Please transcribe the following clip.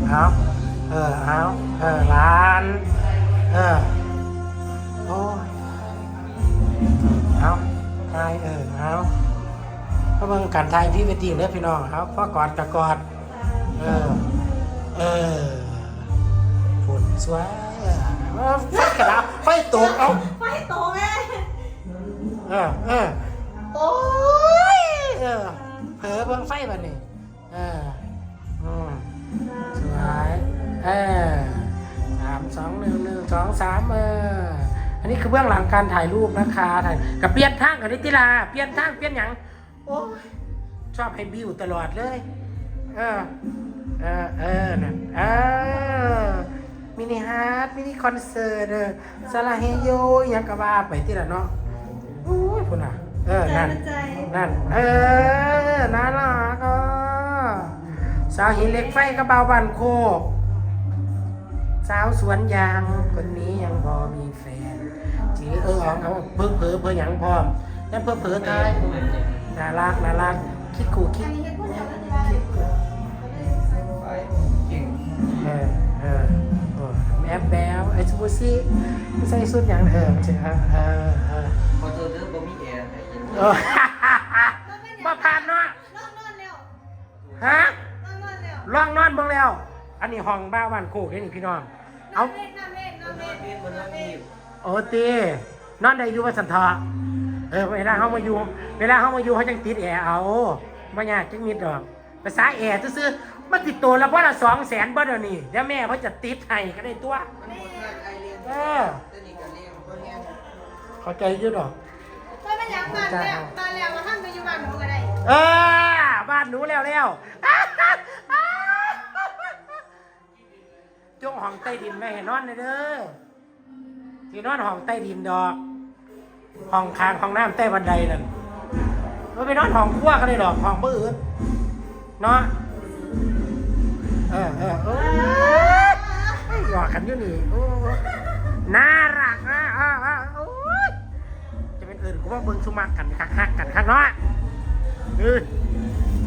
ເອົາ ເອີ ເອົາ ເອີ ຫຼານ ເອີ ໂອ້ຍ ເອົາ ຖ່າຍ ເອີ ເອົາ ມາເບິ່ງການຖ່າຍພຣີເວດດິ້ງເດີພີ່ນ້ອງ. ເອົາ ພໍກອດກະກອດ ເອີ ເອີ ພຸ້ນ ສວຍ ເອີ ໄຟກະດັບ ໄຟຕົກ ເອົາ ໄຟຕົກເລີຍ ເອີ ເອີ ໂອ້ຍ ເອີ ເຜີເບິ່ງໄຟບາດນີ້ ເອີ ອືມ ສວຍ ເອີ ສາມ ສອງ ໜຶ່ງ ໜຶ່ງ ສອງ ສາມ ເອີ ອັນນີ້ຄືເບື້ອງຫຼັງການຖ່າຍຮູບນະຄະ ຖ່າຍ ກະປ່ຽນທາງກັນເດ້ຕິລາ ປ່ຽນທາງ ປ່ຽນຫຍັງ ໂອ້ຍ ຊອບໃຫ້ບິວຕະຫຼອດເລີຍ ເອີ ເອີ ເອີ ນັ້ນ ເອີ ມິນິຮາດ ມິນິຄອນເສີດ ເອີ ສາລາເຮໂຍ ອີ່ຫຍັງກະວ່າໄປຕິລະເນາະ. ໂອ້ຍ ພຸ້ນນະ ເອີ ນັ້ນ ໃຈ ນັ້ນ ເອີ ໜ້າລັກ ເອີ ສາວຫີນເຫຼັກໄຟກັບບ່າວບ້ານໂຄກ ສາວສວນຢາງຄົນນີ້ຍັງບໍ່ມີແຟນ ຊິ ເອີ ເອົາ ເຜີ ເຜີ ເຜີຫຍັງພ້ອມ ຍັງເຜີ ເຜີຕາຍ ໜ້າລັກ ໜ້າລັກ ຄິດຄູ່ຄິດ ເອີ ເອີ ໂອ້ ແອບແບວ ໄອ້ຊູຊິ ໃສ່ຊຸດຫຍັງ ເອີ ເອີ ເອີ ເອີ ຂໍໂທດເດີ ບໍ່ມີແອໃຫ້ເຢັນ ເອີ ບໍ່ຜ່ານເນາະ ນອນ ນອນແລ້ວ ຮະ ນອນ ນອນແລ້ວ ລອງນອນເບິ່ງແລ້ວ ອັນນີ້ຫ້ອງບ່າວບ້ານໂຄກເດ້ນີ້ພີ່ນ້ອງ ເອົາ ນອນເວັນ ນອນເວັນ ນອນເວັນ ນອນເວັນ ໂອຕິ ນອນໄດ້ຢູ່ວ່າຊັ້ນເຖາະ ເອີ ເວລາເຮົາມາຢູ່ ເວລາເຮົາມາຢູ່ ເຮົາຈັ່ງຕິດແອເອົາ ບໍ່ຍາກຈັກນິດດອກ ພາສາແອຊື່ໆ ມັນຊິໂຕລະບໍ່ລະສອງແສນບໍ່ດຽວນີ້ ດຽວແມ່ເພິ່ນຈະຕິດໃຫ້ກະໄດ້ຕົວະ ມັນບໍ່ທັນໄອເລີຍ ເອີ ເຂົ້າໃຈຢູ່ດອກ ບໍ່ເປັນຫຍັງ ບ້ານແລ້ວ ບ້ານແລ້ວ ມາທຳໄປຢູ່ບ້ານໜູກະໄດ້ ເອີ ບ້ານໜູແລ້ວໆ ຈົ່ງຫ້ອງໃຕ້ດິນໄວ້ໃຫ້ນອນແດ່ເດີ ຊິນອນຫ້ອງໃຕ້ດິນດອກ ຫ້ອງຂ້າງຫ້ອງນ້ຳໃຕ້ບັນໄດນັ້ນ ບໍ່ໄປນອນຫ້ອງຄົວກະໄດ້ດອກ ຫ້ອງບໍ່ອຶດເນາະ ເອີ ເອີ ເອີ ເອີຍ ຢອກກັນຢູ່ນີ້ ໂອ້ ໜ້າລັກນະ ເອີ ເອີ ໂອ້ຍ ຈະແມ່ນເອີ້ນກູມາເບິ່ງຊຸມມັກກັນຄັກ ຮັກກັນຄັກເນາະ ເອີ.